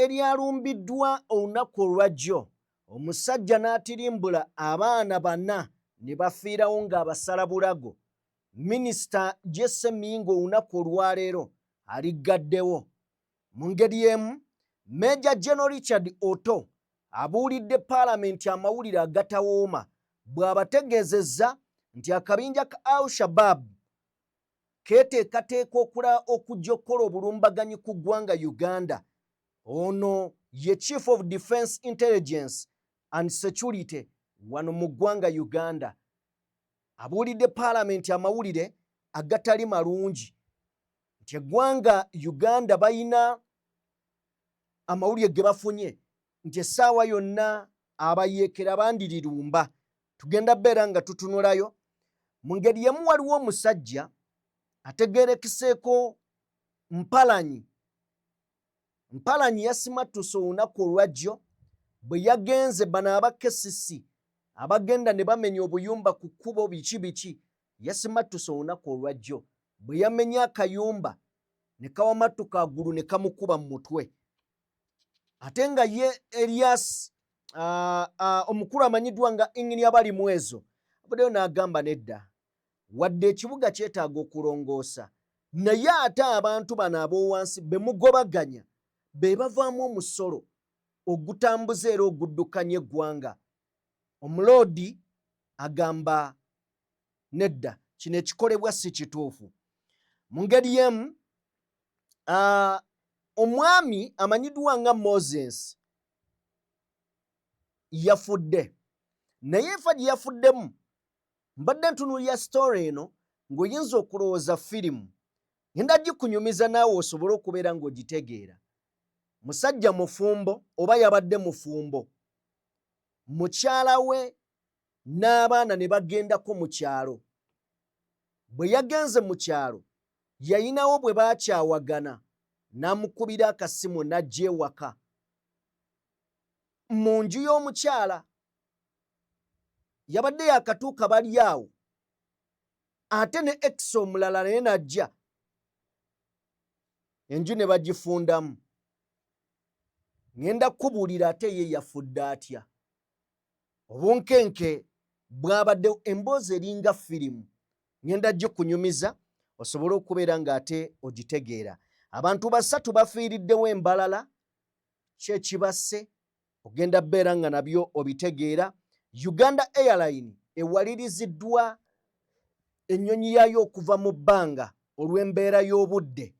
eryalumbiddwa olunaku olwajjo omusajja n'atirimbula abaana bana ne bafiirawo ng'abasala bulago, Minisita Jesse Miyingo olunaku olwaleero aliggaddewo. Mu ngeri y'emu, Major General Richard Otto abuulidde Paalamenti amawulire agatawooma bw'abategeezezza nti akabinja ka Al Shabaab keeteekateeka okula okujja okukola obulumbaganyi ku ggwanga Uganda. Ono ye Chief of Defense Intelligence and Security wano mu ggwanga Uganda. Abuulidde Paalamenti amawulire agatali malungi nti eggwanga Uganda balina amawulire ge bafunye nti essaawa yonna abayeekera bandirirumba. Tugenda beera nga tutunulayo. Mu ngeri yemu waliwo omusajja ategeerekeseeko Mpalanyi. Mpalanyi yasimattuse olunaku olwajjo bwe yagenze bano aba KCC abagenda ne bamenya obuyumba ku kkubo biki biki. Yasimattuse olunaku olwajjo bwe yamenye akayumba ne kawamattuka agulu ne kamukuba mu mutwe. Ate nga ye Elias omukulu amanyiddwa nga Ingini Abalimwezo avuddeyo n'agamba nedda, wadde ekibuga kyetaaga okulongoosa, naye ate abantu bano ab'owansi be mugobaganya be bavaamu omusolo ogutambuza era oguddukanya eggwanga. Omuloodi agamba nedda, kino ekikolebwa si kituufu. Mu ngeri y'emu omwami amanyiddwa nga Moses yafudde, naye enfa gye yafuddemu mbadde ntunuulira sitore eno ng'oyinza okulowooza firimu. Ngenda gikunyumiza naawe osobole okubeera ng'ogitegeera. Musajja mufumbo oba yabadde mufumbo, mukyala we n'abaana ne bagendako mu kyalo. Bwe yagenze mu kyalo yayinawo bwe baakyawagana n'amukubira akasimu n'ajja ewaka mu nju y'omukyala. Yabadde yakatuuka bali awo ate ne ex omulala naye n'ajja enju ne bagifundamu. Ngenda kukubuulira ate ye yafudde atya. Obunkenke bwabadde emboozi eringa firimu, ngenda gikunyumiza osobole okubeera ng'ate ogitegeera. Abantu basatu bafiiriddewo embalala, ki ekibasse ogenda beera nga nabyo obitegeera. Uganda Airline ewaliriziddwa ennyonyi yaayo okuva mu bbanga olw'embeera y'obudde,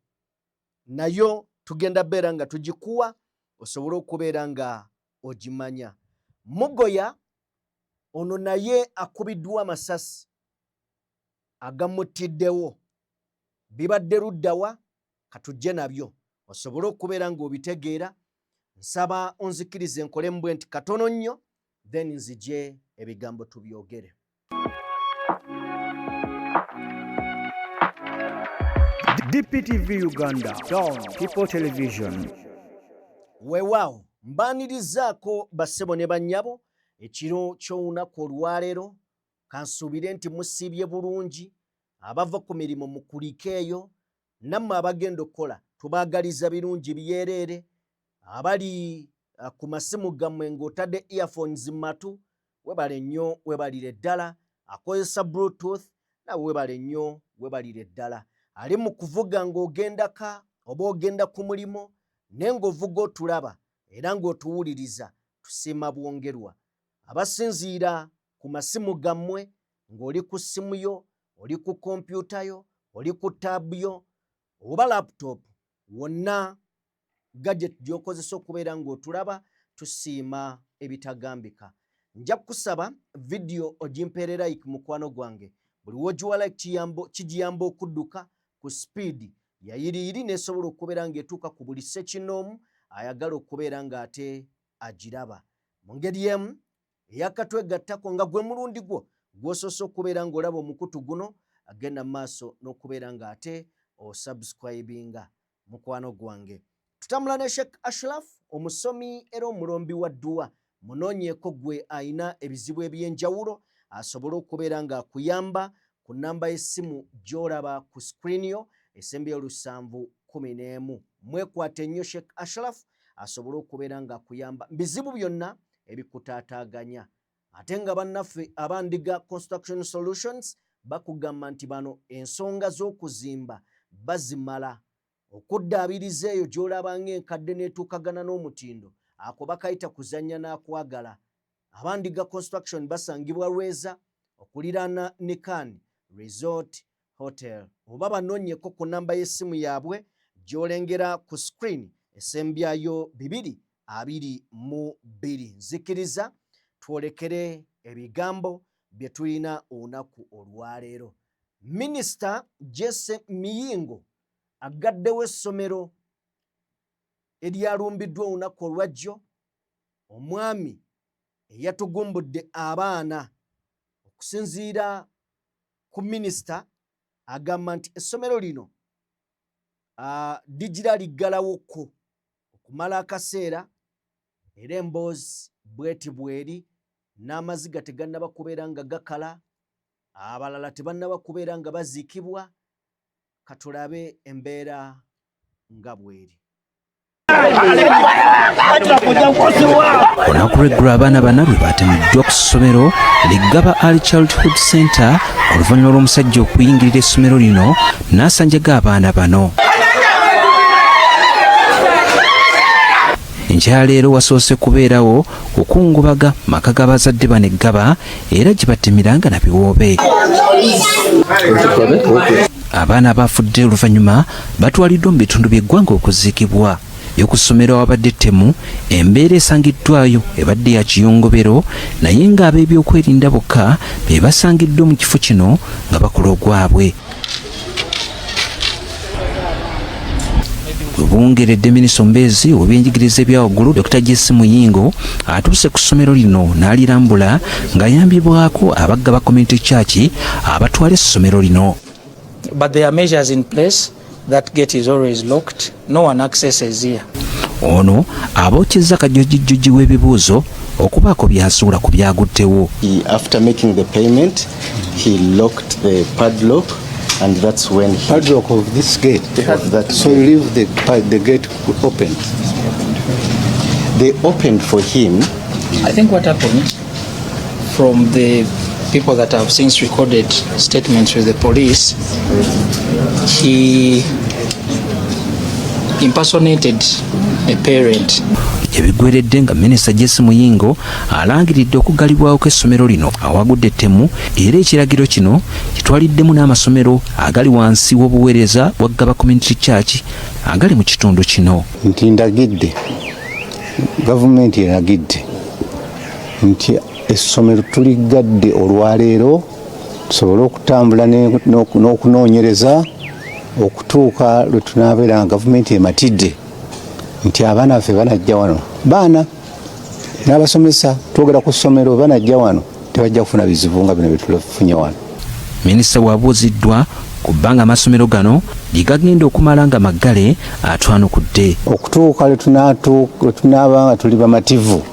nayo tugenda beera nga tugikuwa osobole okubeera nga ogimanya. Mugoya ono naye akubiddwa amasasi agamuttiddewo. Bibadde luddawa? Katujje nabyo osobole okubeera ng'obitegeera. Nsaba onzikirize nkole mbwe nti katono nnyo, then nzije ebigambo tubyogere. DPTV Uganda, Dawn People Television. Weewaawo mbaanirizaako bassebo ne bannyabo ekiro ky'olunaku olwaleero. Kansuubire nti musiibye bulungi, abava ku mirimu mukulike eyo, nammwe abagenda okukola tubaagaliza birungi byereere. Abali ku masimu gammwe ng'otadde earphones mu matu, webale nnyo webalire ddala. Akozesa bluetooth nawe webale nnyo webalire ddala. Ali mu kuvuga ng'ogenda ka oba ogenda ku mulimu naye ng'ovuga otulaba era ng'otuwuliriza, tusiima bwongerwa. Abasinziira ku masimu gammwe ng'oli ku ssimu yo, oli ku kompyuta yo, oli ku taabu yo oba laptop, wonna gadget gy'okozesa okubeera ng'otulaba, tusiima ebitagambika. Nja kukusaba vidiyo ogimpeere like mukwano gwange. Buli w'ogiwa like kigiyamba okudduka ku sipiidi yayiriyiri n'esobola okubeera ng'etuuka ku buli ssekinnoomu ayagala okubeera ng'ate agiraba. Mu ngeri y'emu eyakatwegattako nga gwe mulundi gwo gw'osoose okubeera ng'olaba omukutu guno, agenda mu maaso n'okubeera ng'ate osubscribinga mukwano gwange. Tutambula ne Sheikh Ashraf, omusomi era omulombi wa dduwa. Munoonyeeko gwe alina ebizibu eby'enjawulo asobole okubeera ng'akuyamba ku nnamba y'essimu gy'olaba ku screen yo esembyeyo 711. Mwekwate nnyo Sheikh Ashraf asobole okubeera ng'akuyamba bizibu byonna ebikutaataaganya. Ate nga bannaffe aba Ndiga Construction Solutions bakugamba nti bano ensonga z'okuzimba bazimala. Okuddaabiriza eyo gy'olaba ng'enkadde n'etuukagana n'omutindo, ako bakayita kuzannya n'akwagala. Aba Ndiga Construction basangibwa Lweza okuliraana Nikan Resort Hotel oba banoonyeko ku nnamba y'essimu yaabwe gy'olengera ku screen esembyayo 222. Nzikiriza twolekere ebigambo bye tulina olunaku olwaleero. Minisita Jesse Miyingo aggaddewo essomero eryalumbiddwa olunaku olwajjo omwami eyatugumbudde abaana. Okusinziira ku minisita agamba nti essomero lino ligira liggalawokko okumala akaseera era emboozi bweti bweri n'amaziga tegannaba kubeera nga gakala, abalala tebannaba kubeera nga baziikibwa. Katulabe embeera nga bweri. Olunaku lw'eggulo abaana bana lwe baatemuddwa ku ssomero Liggaba Early Childhood Center oluvannyuma lw'omusajja okuyingirira essomero lino n'asanjaga abaana bano. Enkya leero wasoose kubeerawo kukungubaga maka g'abazadde bano eggaba era gye batemiranga na biwoobe. Abaana abaafudde oluvannyuma batwaliddwa mu bitundu by'eggwanga okuziikibwa. Yo ku ssomero awabadde ettemu embeera esangiddwayo ebadde ya kiyongobero naye ng'ab'ebyokwerinda bokka be basangiddwa mu kifo kino nga bakola ogwabwe. Webwongeredde minisita omubeezi ow'ebyenjigiriza ebya waggulu Dr. JC Muyingo atuuse ku ssomero lino n'alirambula ng'ayambibwako abagga ba Community Church abatwala essomero lino. But there are measures in place. That gate is always locked. No one accesses here. Ono abokyezza kajjojijjoji w'ebibuuzo okubaako by'asuula ku byaguddewo. After making the payment, he locked the padlock and that's when he padlock of this gate. Of that so you leave the gate open. They opened for him. I think what happened from the people that have since recorded statements with the police, he impersonated a parent. Ebigweredde nga Minisita Jesse Muyingo alangiridde okuggalibwawo kw'essomero lino awagudde ettemu era ekiragiro kino kitwaliddemu n'amasomero agali wansi w'obuweereza bwa Ggaba Community Church agali mu kitundu kino. Nti ndagidde, gavumenti eragidde nti essomero tuliggadde olwaleero tusobole okutambula n'okunoonyereza okutuuka lwe tunaabeera nga gavumenti ematidde nti abaana baffe banajja wano. Baana n'abasomesa twogera ku ssomero banajja wano tebajja kufuna bizibu nga bino bye tufunye wano. Minisita bw'abuuziddwa ku bbanga amasomero gano lye gagenda okumala nga maggale atwanukudde. Okutuuka lwe tunaaba nga tuli bamativu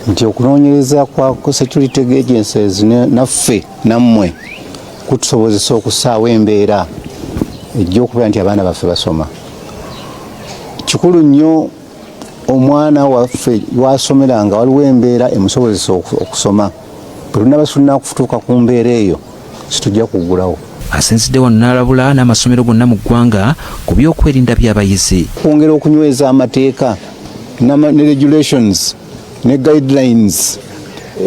nti okunoonyereza kwa security agencies naffe nammwe kutusobozesa okussaawo embeera ejja okubeera nti abaana baffe basoma. Kikulu nnyo omwana waffe wasomera nga waliwo embeera emusobozesa okusoma. Bwe tunaba tulina kutuuka ku mbeera eyo situjja kuggulawo. Asinzidde wano n'alabula n'amasomero gonna mu ggwanga ku by'okwerinda by'abayizi. Kwongera okunyweza amateeka ne regulations ne guidelines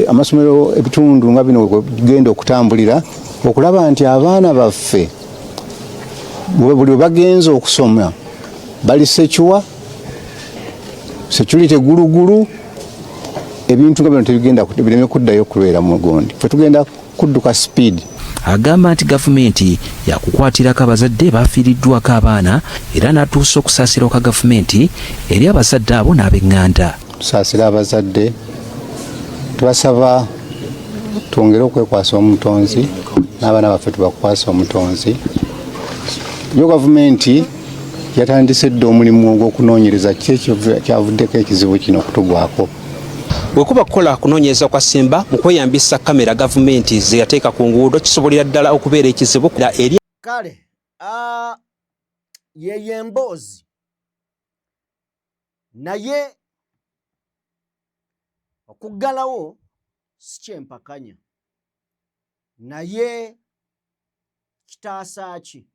amasomero ebitundu nga bino genda okutambulira okulaba nti abaana baffe buli bagenze okusoma bali secure, security gulugulu, ebintu nga bino tebigenda bireme kuddayo kubeera mu gundi. Ffe tugenda kudduka speed. Agamba nti gavumenti yakukwatirako abazadde bafiiriddwako abaana era n'atuusa okusaasira kwa gavumenti eri abazadde abo n'ab'eŋŋanda. Tusaasira abazadde, tubasaba twongere okwekwasa omutonzi n'abaana baffe tubakwasa omutonzi. Yo gavumenti yatandise dda omulimu ogw'okunoonyereza ki kyavuddeko ekizibu kino okutugwako. Bwe kuba kukola kunoonyereza kwa ssemba mu kweyambisa kamera gavumenti ze yateeka ku nguudo kisobolera ddala okubeera ekizibu eri. Kale yeyo emboozi. Naye okuggalawo si kyempakanya, naye kitaasa ki?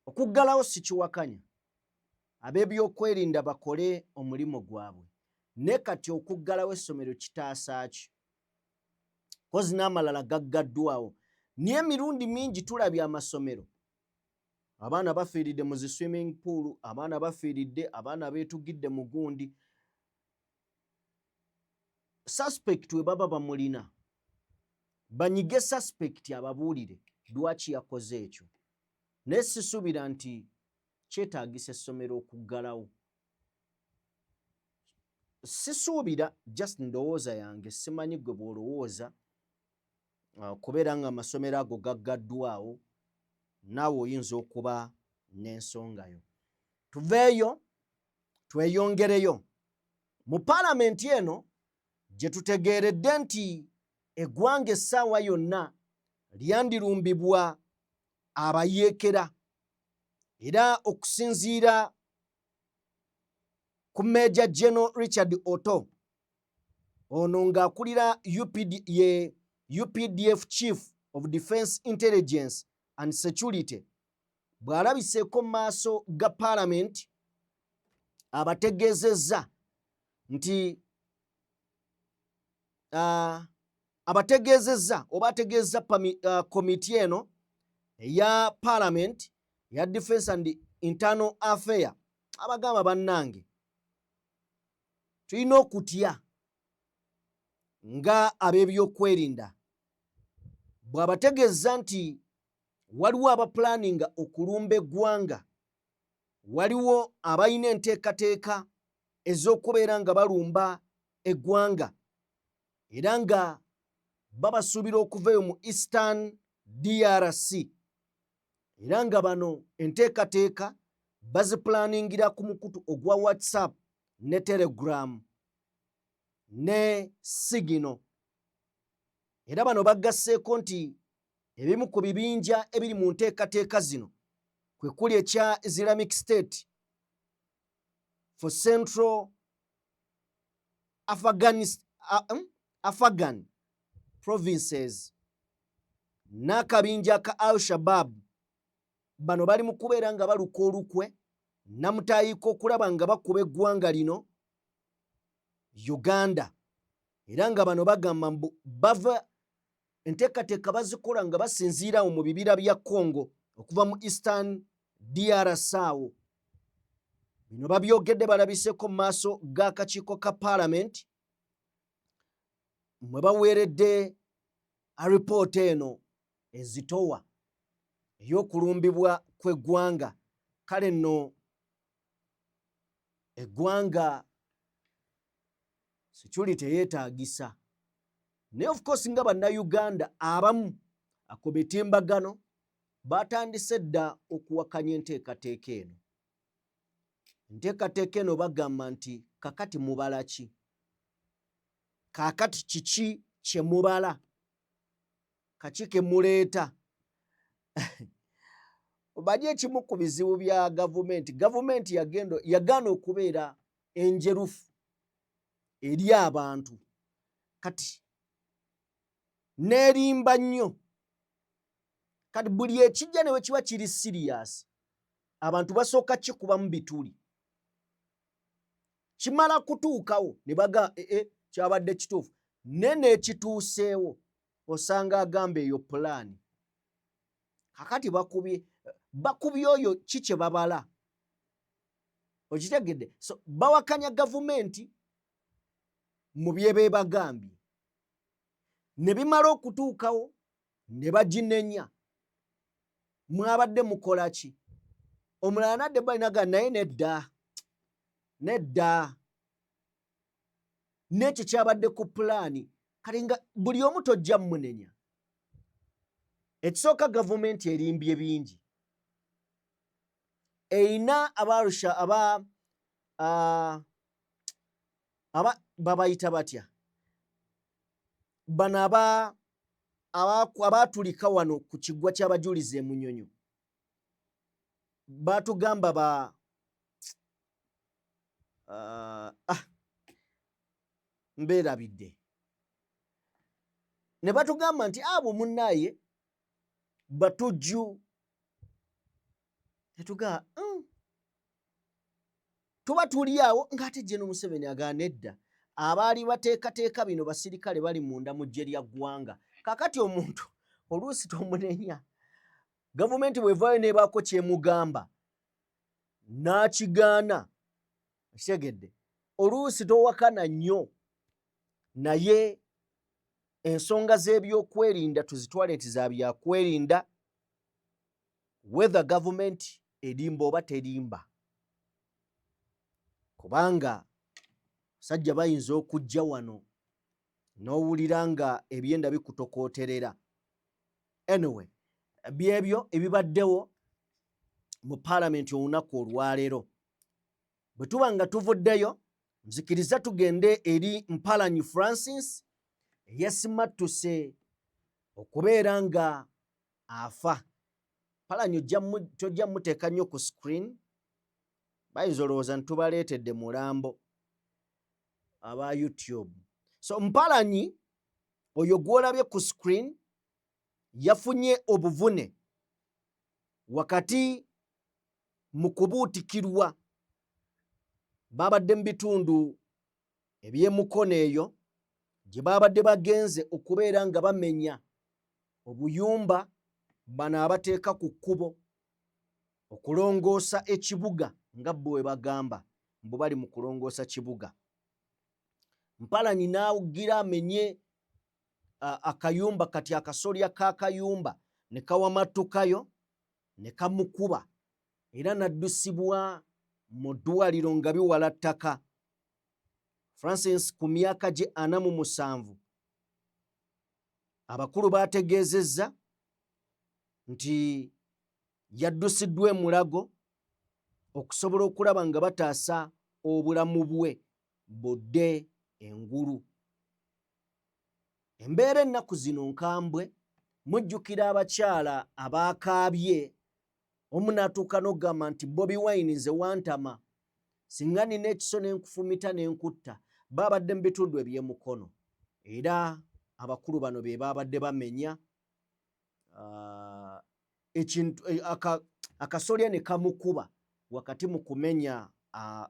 Okuggalawo sikiwakanya, ab'ebyokwerinda bakole omulimu gwabwe, naye kati okuggalawo essomero kitaasa ki? Kozi n'amalala gaggaddwawo, naye emirundi mingi tulabye amasomero abaana bafiiridde mu zi swimming pool, abaana bafiiridde, abaana beetugidde mu gundi. Suspect we baba bamulina, banyige suspect ababuulire lwaki yakoze ekyo, naye sisuubira nti kyetaagisa essomero okuggalawo. Sisuubira, just ndowooza yange, simanyi gwe bw'olowooza. Kubeera nga amasomero ago gaggaddwawo, naawe oyinza okuba n'ensonga yo. Tuveeyo tweyongereyo mu paalamenti eno gye tutegeeredde nti eggwanga essaawa yonna lyandirumbibwa abayeekera, era okusinziira ku Major General Richard Otto, ono ng'akulira UPD, ye UPDF Chief of Defense Intelligence and Security, bw'alabiseeko mu maaso ga paalamenti abategeezezza nti abategeezezza oba ategeezza komiti eno eya paalamenti ya Defense and Internal Affair, abagamba bannange tulina okutya nga ab'ebyokwerinda, bw'abategeeza nti waliwo abapulaninga okulumba eggwanga, waliwo abalina enteekateeka ez'okubeera nga balumba eggwanga, era nga babasuubira okuva eyo mu Eastern DRC, era nga bano enteekateeka bazipulaningira ku mukutu ogwa WhatsApp ne Telegram ne Signal. Era bano bagasseeko nti ebimu ku bibinja ebiri mu nteekateeka zino kwe kuli ekya Islamic State for Central Afghan Provinces n'akabinja ka Al Shabab. Bano bali mu kubeera nga baluka olukwe namutayiika okulaba nga bakuba eggwanga lino Uganda, era nga bano bagamba mbu bava enteekateeka bazikola nga basinziirawo mu bibira bya Congo okuva mu Eastern DRC awo. Bino babyogedde balabiseko mu maaso g'akakiiko ka paalamenti mwe baweeredde alipoota eno ezitowa ey'okulumbibwa kw'eggwanga. Kale nno eggwanga security yeetaagisa, naye of course nga bannayuganda abamu ku mitimbagano batandise dda okuwakanya enteekateeka eno. Enteekateeka eno bagamba nti kakati mubala ki? Kaakati kiki kye mubala? Kaki ke muleeta? Omanyi ekimu ku bizibu bya gavumenti, gavumenti yagaana okubeera enjerufu eri abantu, kati neerimba nnyo. Kati buli ekijja ne bwe kiba kiri serious, abantu basooka kikubamu bituli, kimala kutuukawo ne baga ee eh, kyabadde kituufu, naye n'ekituuseewo osanga agamba eyo pulaani. Kakati bakubye bakubye oyo ki kye babala, okitegedde? So bawakanya gavumenti mu bye beebagambye, ne bimala okutuukawo ne baginenya, mwabadde mukola ki? Omulala nadde balinaga naye nedda nedda, n'ekyo kyabadde ku pulaani. Kale nga buli omu tojja mmunenya. Ekisooka, gavumenti erimbye bingi, erina abarusha aba aba babayita batya bano aba abaatulika wano ku kiggwa ky'abajulizi e Munyonyo, batugamba ba ah, mbeerabidde ne batugamba nti abo munnaaye batujju netugaa Tuba tuli awo ng'ate Gen Museveni agaana edda abaali bateekateeka bino basirikale bali munda mu ggye lya ggwanga. Kaakati omuntu oluusi tomunenya, gavumenti bw'evaayo n'ebaako ky'emugamba n'akigaana, okitegedde, oluusi towakana nnyo naye ensonga z'ebyokwerinda tuzitwale nti za byakwerinda. Whether government erimba oba terimba, kubanga sajja bayinza okujja wano n'owulira nga ebyenda bikutokooterera. Anyway, byebyo ebibaddewo mu paalamenti olunaku olwaleero. Bwe tuba nga tuvuddeyo, nzikiriza tugende eri Mpalanyi Francis eyasimattuse okubeera nga afa. Mpalanyi tojja muteeka nnyo ku screen, bayinza olowooza nti tubaleetedde mulambo aba YouTube. So Mpalanyi oyo gw'olabye ku screen yafunye obuvune wakati mu kubuutikirwa. Babadde mu bitundu eby'emukono eyo gye babadde bagenze okubeera nga bamenya obuyumba bano abateeka ku kkubo okulongoosa ekibuga, nga bo bwe bagamba mbu bali mu kulongoosa kibuga. Mpalanyi n'agira amenye akayumba, kati akasolya k'akayumba ne kawamattukayo ne kamukuba era n'addusibwa mu ddwaliro nga biwala ttaka. Francis ku myaka gye 47 abakulu baategeezezza nti yaddusiddwa e Mulago okusobola okulaba nga bataasa obulamu bwe budde engulu. Embeera ennaku zino nkambwe, mujjukira abakyala abaakaabye omu n'atuuka n'okugamba nti Bobi Wine nze wantama, singa nina ekiso ne nkufumita ne nkutta. Baabadde mu bitundu eby'emukono era abakulu bano be baabadde bamenya ekintu eh, akasolya ne kamukuba wakati mu kumenya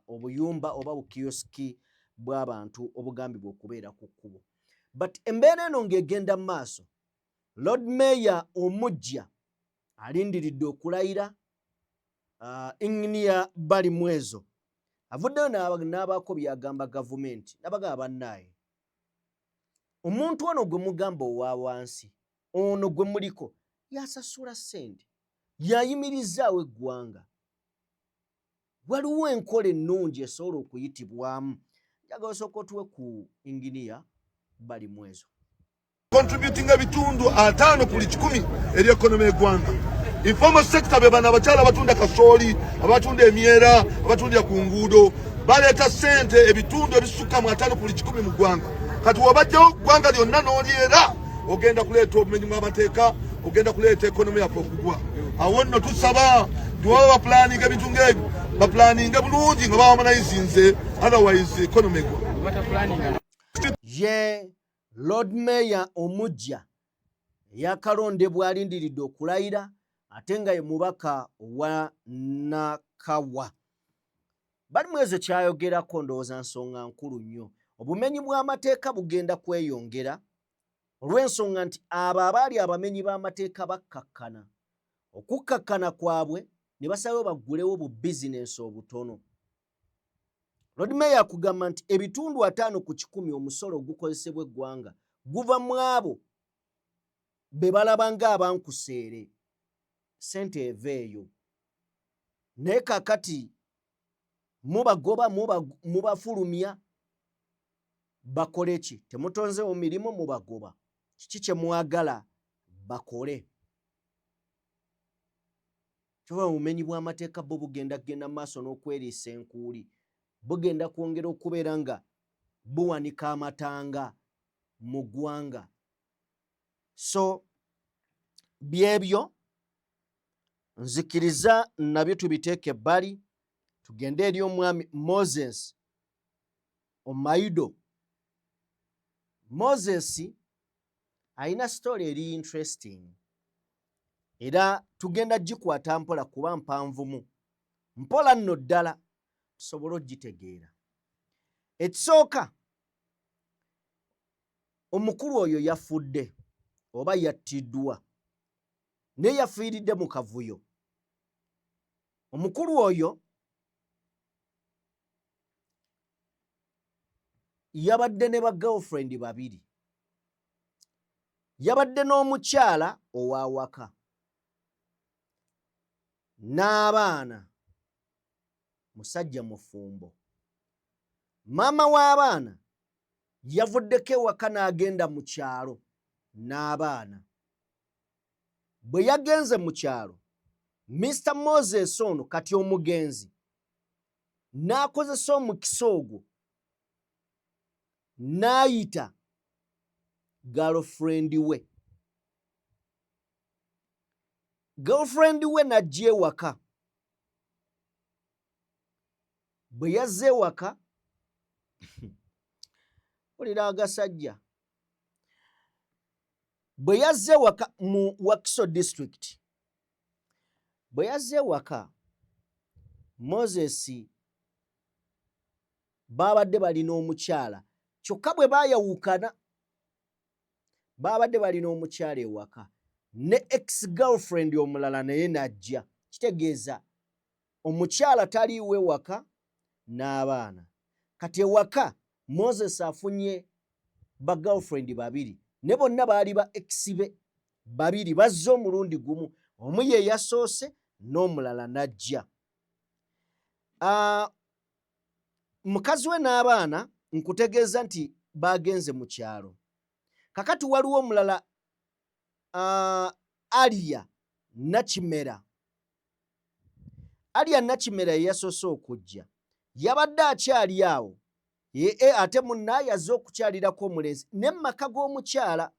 obuyumba oba bukiyosiki bw'abantu obugambibwa okubeera ku kkubo. But embeera eno ng'egenda mu maaso, Lord Mayor omuggya alindiridde okulayira, Engineer Balimwezo avuddeyo n'abaako by'agamba gavumenti n'abagamba bannaaye omuntu ono gwe mugamba owa wansi ono gwe muliko yasasula ssente yayimirizaawo eggwanga. Waliwo enkola ennungi esobola okuyitibwamu. Njagala osooka otuwe ku Engineer Balimwezo. Contributing ebitundu 50 ku buli 100 eri economy y'eggwanga. Informal sector be bano abakyala abatunda kasooli, abatunda emyera, abatundira ku nguudo, baleeta ssente ebitundu ebisukka mu 50 ku buli 100 mu ggwanga. Kati wabajjawo ggwanga lyonna n'olyera, ogenda kuleeta obumenyi bw'amateeka, ogenda kuleeta economy yaffe okugwa. Awo nno tusaba nti waba bapulaninga ebintu ng'ebyo, bapulaninge bulungi nga baharmonizinze, otherwise economy egwa. Ye Lord Mayor omuggya eyakalondebwa alindiridde okulayira ate nga ye mubaka owa Nakawa. Balimwezo kyayogerako ndowooza nsonga nkulu nnyo. Obumenyi bw'amateeka bugenda kweyongera olw'ensonga nti abo abaali abamenyi b'amateeka bakkakkana. Okukkakkana kwabwe ne basalawo baggulewo bu bizinensi obutono. Lord Mayor akugamba nti ebitundu 50 ku 100 omusolo ogukozesebwa eggwanga guva mu abo be balaba ng'abankuseere, ssente eva eyo. Naye kaakati mubagoba, mubafulumya, bakole ki? Temutonzeewo mirimu, mubagoba. Kiki kye mwagala bakole? Kyova obumenyi bw'amateeka bwo bugenda kugenda mu maaso n'okweriisa enkuuli, bugenda kwongera okubeera nga buwanika amatanga mu ggwanga. So byebyo nzikiriza nabyo tubiteeke ebbali, tugende eri omwami Moses. Omaido. Moses alina story eri interesting era tugenda gikwata mpola kuba mpanvumu mpola nno ddala tusobole ogitegeera. Ekisooka, omukulu oyo yafudde oba yattiddwa, naye yafiiridde mu kavuyo. Omukulu oyo yabadde ne ba girlfriend babiri, yabadde n'omukyala ow'awaka n'abaana, musajja mufumbo. Maama w'abaana yavuddeko ewaka n'agenda mu kyalo n'abaana. Bwe yagenze mu kyalo, Mr Moses ono kati omugenzi n'akozesa omukisa ogwo n'ayita girlfriend we. Girlfriend we n'ajja ewaka. Bwe yazze ewaka, wulira agasajja. Bwe yazze ewaka mu Wakiso district, bwe yazze ewaka, Moses baabadde balina omukyala, kyokka bwe baayawukana baabadde balina omukyala ewaka ne ex girlfriend omulala naye n'ajja. Kitegeeza omukyala taliiwo ewaka n'abaana. Kati ewaka Moses afunye ba girlfriend babiri, ne bonna baali ba ex be babiri, bazze omulundi gumu, omu ye yasoose n'omulala n'ajja. Mukazi we n'abaana nkutegeeza nti bagenze mu kyalo. Kakati waliwo omulala Alia Nakimera. Alia Nakimera ye yasoose okujja, yabadde akyali awo ate munnaaye azze okukyalirako omulenzi ne mu maka g'omukyala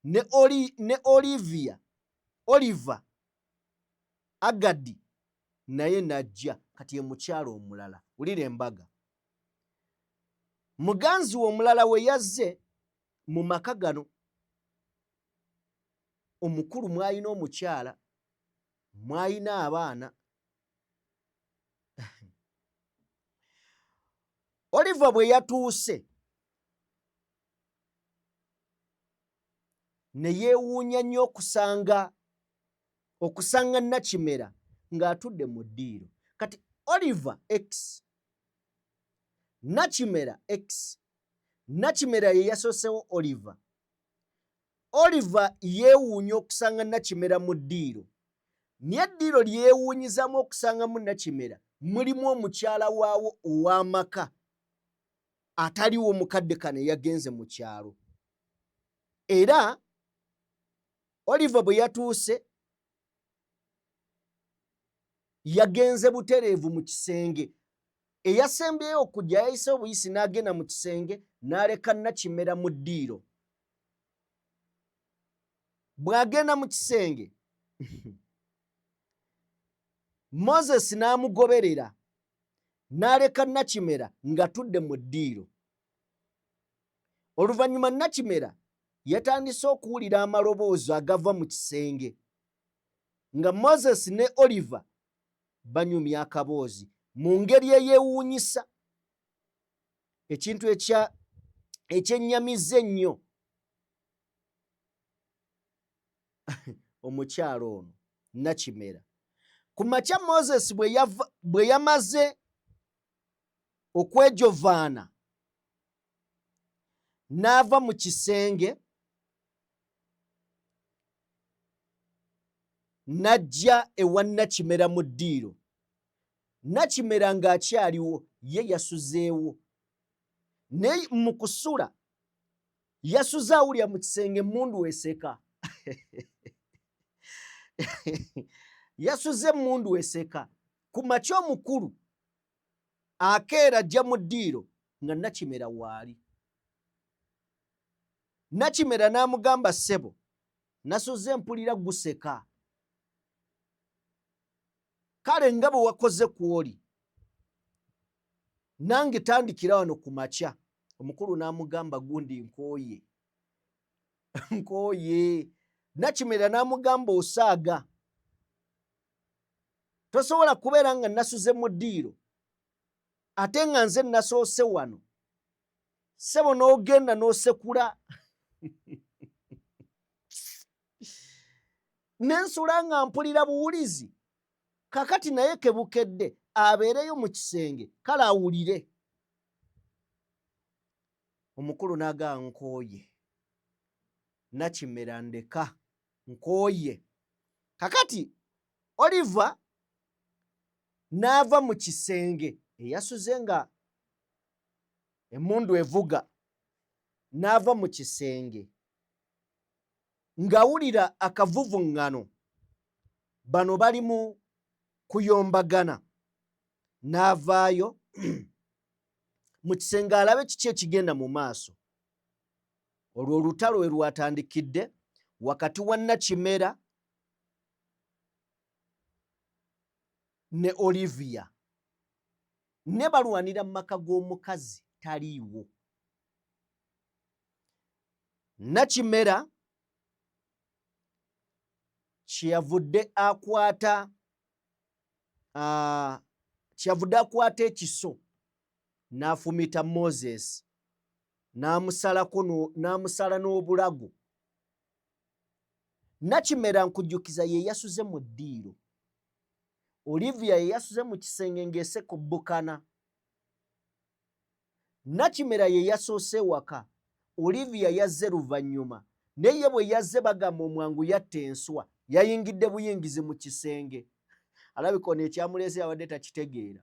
ne Olivia Oliver Agadi naye n'ajja. Kati ye mukyala omulala. Wulira embaga. Muganzi we omulala we yazze mu maka gano, omukulu mwalina omukyala, mwalina abaana. Oliver bwe yatuuse ne yeewuunya nnyo okusanga Nakimera ng'atudde mu ddiiro. Kati Oliver ex Nakimera ex Nakimera ye yasosewo Oliver. Oliver yeewuunya okusanga Nakimera mu ddiiro, naye eddiiro lyewuunyizaamu okusangamu Nakimera mulimu omukyala waawo ow'amaka ataliwo mukadde kano eyagenze mu kyalo. Era Oliver bwe yatuuse yagenze butereevu mu kisenge. Eyasembyeyo okujja yayise obuyisi n'agenda mu kisenge n'aleka Nakimera mu ddiiro. Bw'agenda mu kisenge, Moses n'amugoberera n'aleka Nakimera ng'atudde mu ddiiro. Oluvannyuma Nakimera yatandise okuwulira amaloboozi agava mu kisenge nga Moses ne Oliver banyumya akaboozi mu ngeri eyeewuunyisa, ekintu ekyennyamiza ennyo omukyala ono Nakimera. Ku makya Moses bwe yamaze okwejovaana n'ava mu kisenge n'ajja ewa Nakimera mu ddiiro. Nakimera ng'akyaliwo, ye yasuzeewo, naye mu kusula yasuze awulira mu kisenge emmundu eseka. Yasuze emmundu eseka. Ku makya omukulu akeera ajja mu ddiiro nga Nakimera waali. Nakimera n'amugamba, ssebo nasuze mpulira guseka, kale nga bwe wakoze ku oli Nange tandikira wano ku makya. Omukulu n'amugamba gundi nkooye. Nkooye. Nakimera n'amugamba osaaga. Tosobola kubeera nga nasuze mu ddiiro ate nga nze nasoose wano. Ssebo n'ogenda n'osekula. Ne nsula nga mpulira buwulizi. Kakati naye kebukedde abeereyo mu kisenge kale awulire. Omukulu n'agaa nkooye. Nakimera ndeka nkooye. Kakati Oliver n'ava mu kisenge eyasuze nga emmundu evuga, n'ava mu kisenge ng'awulira akavuvuŋŋano, bano bali mu kuyombagana, n'avaayo mu kisenge alabe kiki ekigenda mu maaso. Olwo olutalo we lwatandikidde wakati wa Nakimera ne Olivia, ne balwanira mu maka g'omukazi taliiwo. Nakimera kyeyavudde akwata kyeyavudde akwata ekiso n'afumita Moses n'amusalako n'amusala n'obulago. Nakimera nkujjukiza ye yasuze mu ddiiro, Olivia ye yasuze mu kisenge ng'eseka obbukana. Nakimera ye yasoose ewaka, Olivia yazze luvannyuma, naye ye bwe yazze bagamba omwangu yatta enswa, yayingidde buyingizi mu kisenge. Alabika ono ekyamuleese yabadde takitegeera.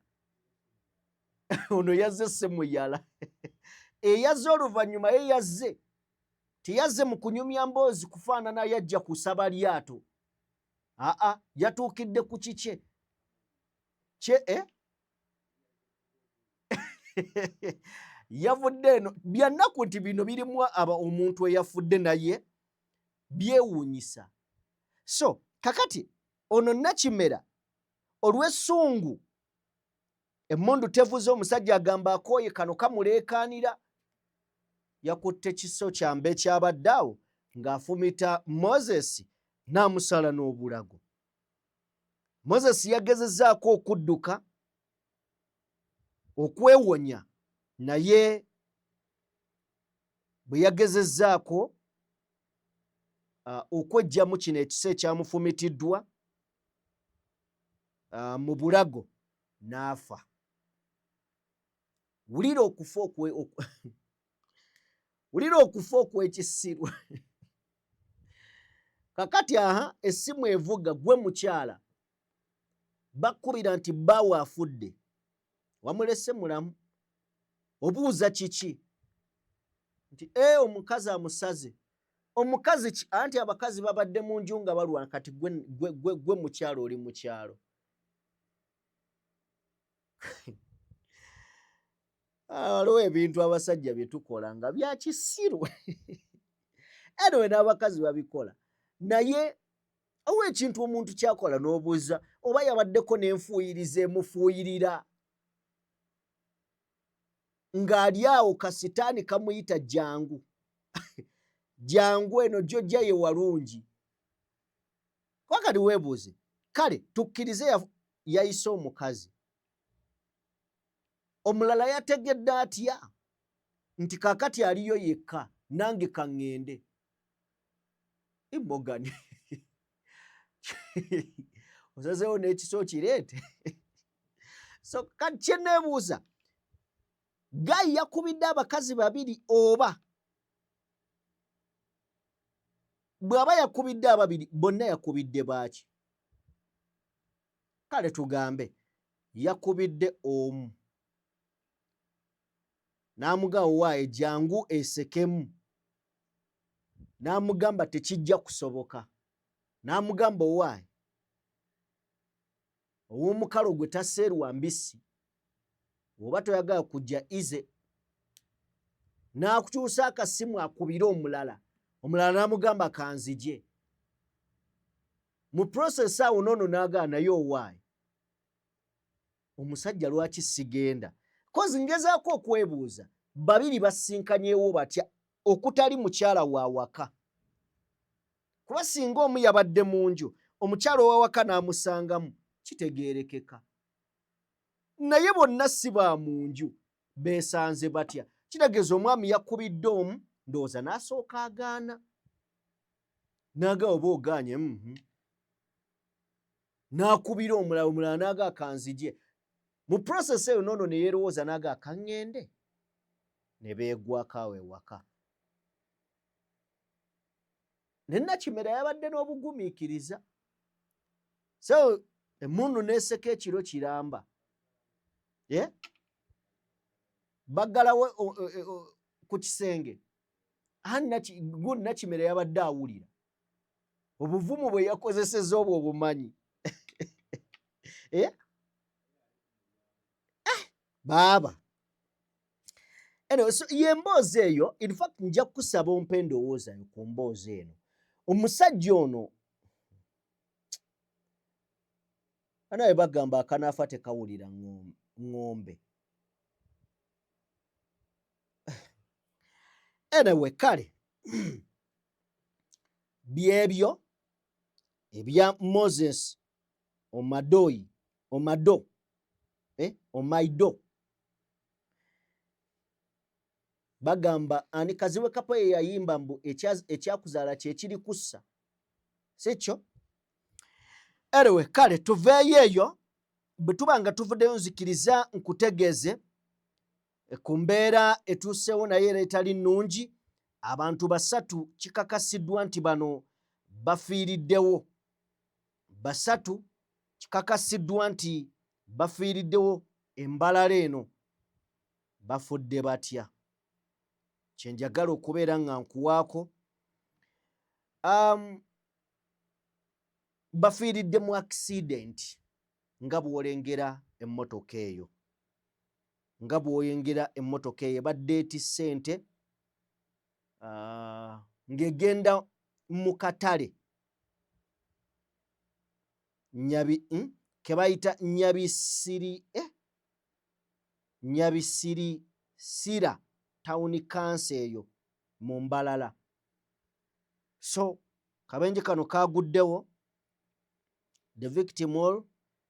Ono yazze semuyala. Eyazze oluvannyuma ye yazze teyazze mu kunyumya mboozi kufaanana yajja kusaba lyato. Aa, yatuukidde ku kikye kye eh? Yavudde eno byannaku nti bino birimu aba omuntu eyafudde naye byewuunyisa. So kakati ono Nakimera olw'essungu emmundu tevuze, omusajja agamba akooye kano kamuleekaanira, yakutte kiso kyamba ekyabadde awo ng'afumita Moses n'amusala n'obulago. Moses yagezezzaako okudduka okwewonya, naye bwe yagezezzaako okweggyamu kino ekiso ekyamufumitiddwa mu bulago n'afa. Wulira okufa okwe wulira okufa okw'ekisiru. Kakati aha essimu evuga gwe mukyala bakkubira nti bbaawe afudde, wamulese mulamu, obuuza kiki nti e omukazi amusaze. Omukazi ki? Anti abakazi babadde mu nju nga balwana. Kati gwe mukyalo oli mu kyalo. Waliwo ebintu abasajja bye tukola nga bya kisiru. Anyway, n'abakazi babikola, naye owa ekintu omuntu kyakola n'obuuza oba yabaddeko n'enfuuyiriza emufuuyirira ng'ali awo kasitaani kamuyita jangu jangu eno jojja ye walungi. Kwakati weebuuze, kale tukkirize yayise omukazi omulala, yategedde atya nti kaakati aliyo yekka, nange kaŋŋende? Morgan osazeewo n'ekiso kireete. So kati kye neebuuza, guy yakubidde abakazi babiri oba bw'aba yakubidde ababiri bonna yakubidde baaki? Kale tugambe yakubidde omu n'amugamba waaye jangu esekemu, n'amugamba tekijja kusoboka, n'amugamba owaaye ow'omukalo gwe taseerwa mbisi, oba toyagala kujja ize, n'akukyusa akasimu akubire omulala, omulala n'amugamba kanzije. Mu process awo noono n'agaa naye owaaye omusajja lwaki sigenda? Kozi ngezaako okwebuuza, babiri basinkanyewo batya okutali mukyala wa waka? Kuba singa omu yabadde mu nju, omukyala owawaka n'amusangamu, kitegeerekeka. Naye bonna si ba mu nju, beesanze batya? Kitegeeza omwami yakubidde omu, ndowooza n'asooka agaana, n'aga oba ogaanye, N'akubira omulala, omulala n'aga akanzije. Mu process eyo noono ne yeerowooza n'aga akaŋŋende, ne beegwako awo ewaka. Ne Nakimera yabadde n'obugumiikiriza, so emmundu n'eseka ekiro kiramba, yeah? Baggalawo ku kisenge. Nakimera yabadde awulira obuvumu bwe yakozeseza obwo obumanyi, eh? Eh, baaba. Anyway, so ye mboozi eyo. In fact nja kukusaba ompe endowooza yo ku mboozi eno. Omusajja ono anaye bagamba akanaafa tekawulira ŋŋombe. Anyway, kale byebyo ebya Moses Omadoi, Omado, eh? Omaido. Bagamba ani Kaziwe Kapo ye yayimba mbu ekyakuzaala kyekiri kussa, si kyo? Anyway, kale tuveeyo eyo. Bwe tuba nga tuvuddeyo, nzikiriza nkutegeeze ku mbeera etuuseewo naye era etali nnungi. Abantu basatu kikakasiddwa nti bano bafiiriddewo. Basatu kikakasiddwa nti bafiiriddewo embalala eno. Bafudde batya? Kyenjagala okubeera nga nkuwaako. Bafiiridde mu accident nga bw'olengera emmotoka eyo, nga bw'oyengera emmotoka eyo ebadde etisse ente ng'egenda mu katale nyabi, ke bayita Nyabisiri, eh? Nyabisiri Sira Town Council eyo mu Mbalala. So kabenje kano kaguddewo. The victim, all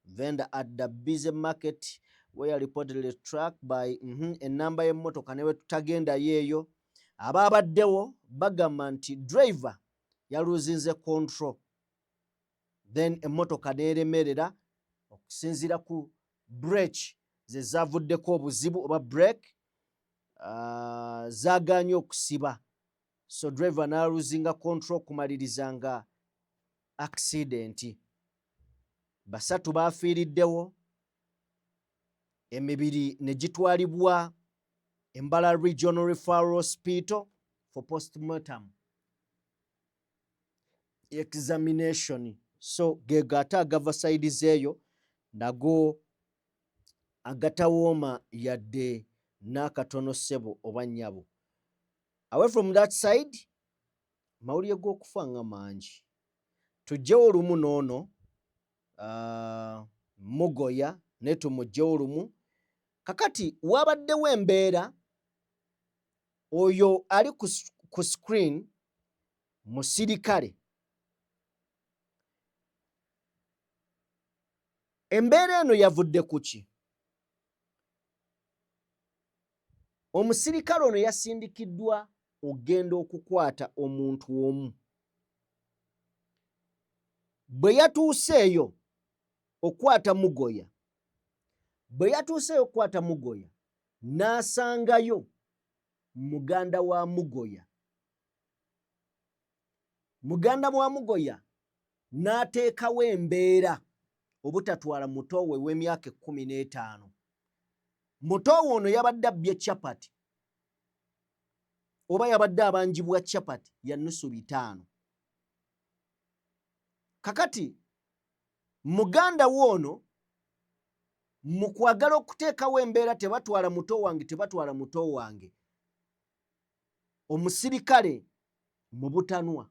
vendor at the busy market, were reportedly struck by ennamba y'emmotoka ne bwe tutagendayo eyo. Abaabaddewo bagamba nti driver yaluzinze control, then emmotoka n'eremerera okusinziira ku brake ze zavuddeko obuzibu oba brake zaganye okusiba, so driver n'aluzinga control okumaliriza nga accident. Basatu bafiiriddewo, emibiri ne gitwalibwa Mbarara Regional Referral Hospital for postmortem examination. So gego ate agava side zeeyo nago agatawooma yadde n'akatono, ssebo oba nnyabo. Away from that side, mawulire g'okufa nga mangi. Tujjewo olumu n'ono Mugoya, naye tumuggyewo lumu. Kakati wabaddewo embeera, oyo ali ku screen musirikale. Embeera eno yavudde ku ki? Omusirikale ono yasindikiddwa okugenda okukwata omuntu omu. Bwe yatuuseeyo okukwata Mugoya, bwe yatuuseeyo okukwata Mugoya, n'asangayo muganda wa Mugoya. Muganda wa Mugoya n'ateekawo embeera obutatwala muto we w'emyaka 15. Muto we ono yabadde abbye chapati oba yabadde abanjibwa chapati ya nusu 500. Kakati muganda we ono mu kwagala okuteekawo embeera, tebatwala muto wange, tebatwala muto wange, omusirikale mu butanwa,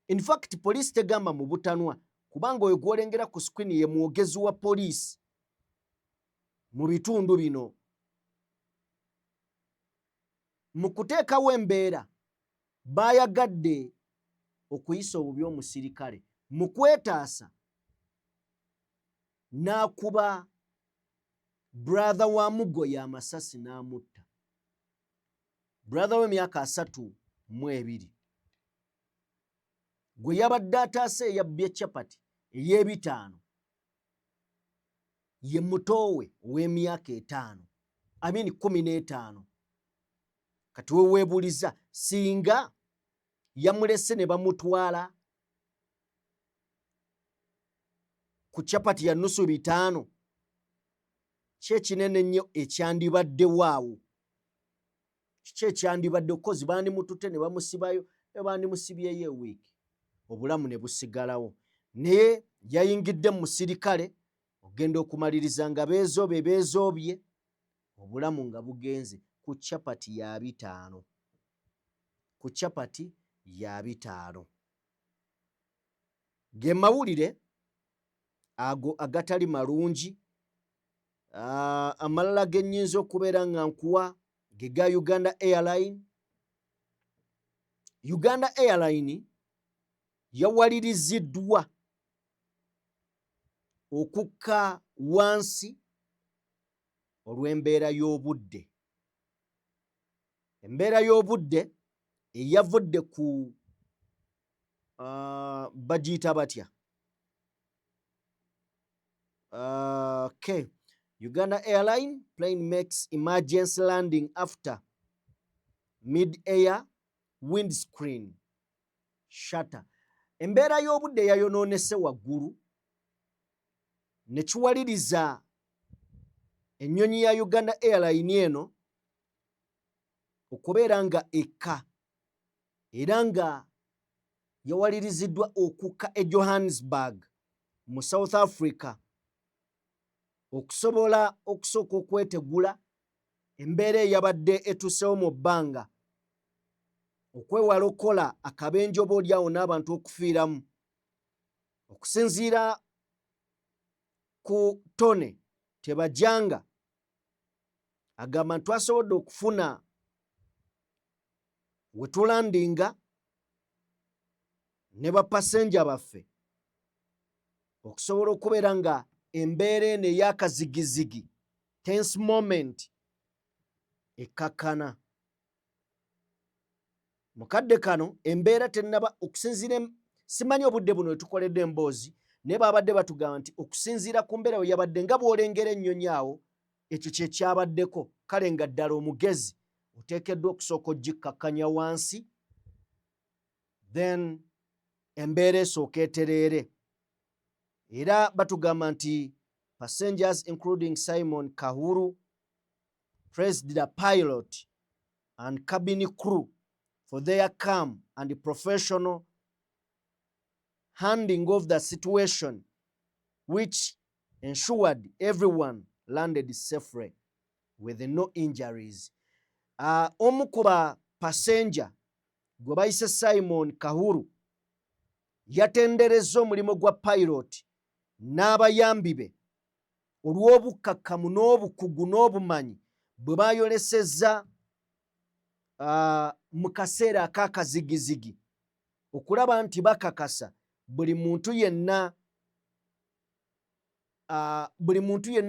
in fact poliisi tegamba mu butanwa, kubanga oyo gwolengera ku screen ye mwogezi wa poliisi mu bitundu bino. Mu kuteekawo embeera baayagadde okuyisa obubi omusirikale mu kwetaasa n'akuba brother wa Mugoya amasasi n'amutta. Brother w'emyaka 32 gwe yabadde ataasa eyabbye capati ey'ebitaano ye muto we ow'emyaka 5, I mean 15. Kati we weebuuliza singa yamulese ne bamutwala ku capati ya nusu 500, ki ekinene ennyo ekyandibaddewo awo? Kiki ekyandibadde? Kozi bandimututte ne bamusibayo, ne bandimusibyeyo ewiiki, obulamu ne busigalawo. Naye yayingidde mu musirikale, ogenda okumaliriza nga beezoobye beezoobye, obulamu nga bugenze ku capati ya 500, ku capati ya 500. Ge mawulire ago agatali malungi. Amalala ge nnyinza okubeera nga nkuwa ge ga Uganda Airline. Uganda Airline yawaliriziddwa okukka wansi olw'embeera y'obudde. Embeera y'obudde eyavudde ku bagiyita batya? Okay. Uganda Airline plane makes emergency landing after mid-air windscreen shatter. Embeera y'obudde yayonoonese waggulu ne kiwaliriza ennyonyi ya Uganda Airline eno okubeera nga ekka, era nga yawaliriziddwa okukka e Johannesburg mu South Africa okusobola okusooka okwetegula embeera eyabadde etuusewo mu bbanga, okwewala okukola akabenje oba oliawo n'abantu okufiiramu. Okusinziira ku Tone Tebajanga, agamba nti twasobodde okufuna we tulandinga ne bapasenja baffe okusobola okubeera nga embeera eno ey'akazigizigi, tense moment, ekkakkana. Mukadde kano embeera tennaba okusinziira, simanyi obudde buno wetukoledde emboozi, naye babadde batugamba nti okusinziira ku mbeera we yabadde nga bw'olengera ennyonyi awo, ekyo kye kyabaddeko. Kale nga ddala omugezi oteekeddwa okusooka ogikkakkanya wansi, then embeera esooka etereere. Era batugamba nti passengers including Simon Kahuru praised the pilot and cabin crew for their calm and professional handling of the situation, which ensured everyone landed safely with no injuries. Omu ku ba passenger gwe bayise Simon Kahuru yatenderezza omulimu gwa pilot n'abayambi be olw'obukkakkamu n'obukugu n'obumanyi bwe bayolesezza mu kaseera ak'akazigizigi okulaba nti bakakasa buli muntu yenna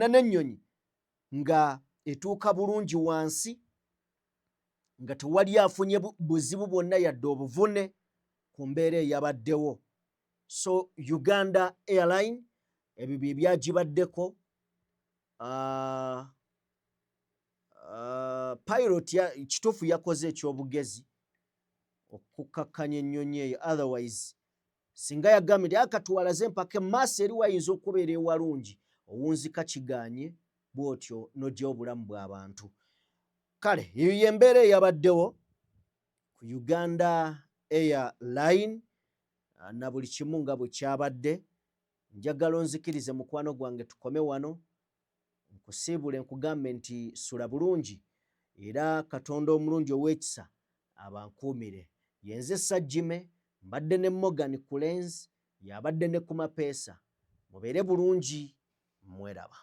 n'ennyonyi nga etuuka bulungi wansi nga tewali afunye buzibu bwonna yadde obuvune ku mbeera eyabaddewo. So Uganda Airline ebyo bye byagibaddeko. Pilot kituufu yakoze ekyobugezi okukkakkanya ennyonyi eyo. Otherwise singa yagambye nti akatuwalaze mpaka emaaso eri wayinza okubeera ewalungi, owunzika kiganye bw'otyo n'ojja obulamu bw'abantu. Kale eyo y'embeera eyabaddewo ku Uganda Airline na buli kimu nga bwe kyabadde. Njagala onzikirize, mukwano gwange, tukome wano, nkusiibule, nkugambe nti sula bulungi era Katonda omulungi ow'ekisa abankuumire. Yenze Sajjime, mbadde ne Morgan Kulens, yabadde ne ku mapeesa. Mubeere bulungi, mweraba.